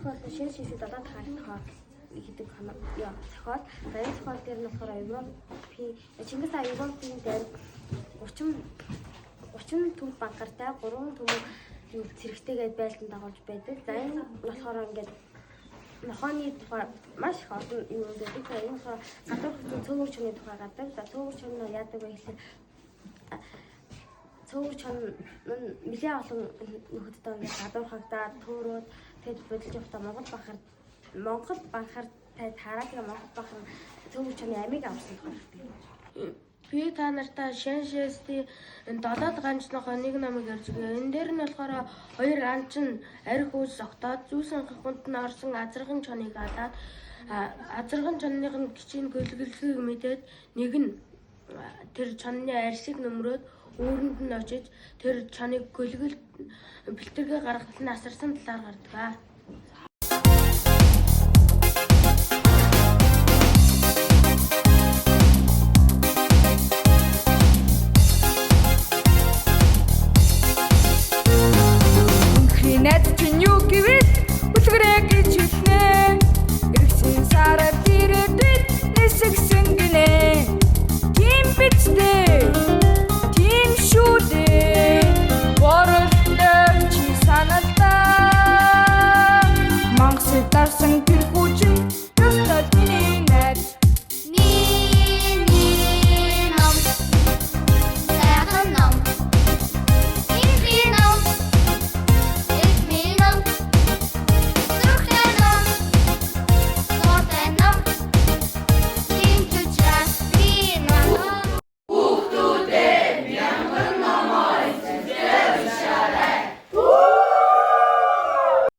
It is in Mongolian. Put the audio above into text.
зохиол нь шинэ шившиг долоо дахь тухай гэдэг яа зохиол. За, энэ зохиол дээр нь болохоор Европын Чингис хаан Европын дайнд 30 30 төв банкартай 3 төмөг юу цэрэгтэйгээд байлдан дагуулж байдаг. За, энэ болохоор ингээд нохооны тухай маш их олон юм байдаг. За, энэ болохоор гадуур хотын цөөвөр чонны тухай гардаг. За, цөөвөр чон нь яадаг вэ гэхээр цөөвөр чон нь нэлээд олон нөхөдтэй ингээд гадуурхагдаад төөрөөд, тэгэд бодолж явахдаа Монгол банхартай таараа, тэгээ Монгол банхар цөөвөр чонны амийг авсан тухай гардаг. Би та нартай Шаншестийн долоод ганч нохой нэг номыг ярьж өгье. Энэ дээр нь болохоор хоёр ганч нь арх ууж зогтоод зүүсэн хахунд нь орсон азарган чоныг алаад, азарган чонных нь кичийн гөлөглөхийг мэдээд, нэг нь тэр чонны арьсыг нөмрөөд үүрэнд нь очиж тэр чоныг гөлгөл бэлтэргээ гаргахад нь асарсан талаар гардаг.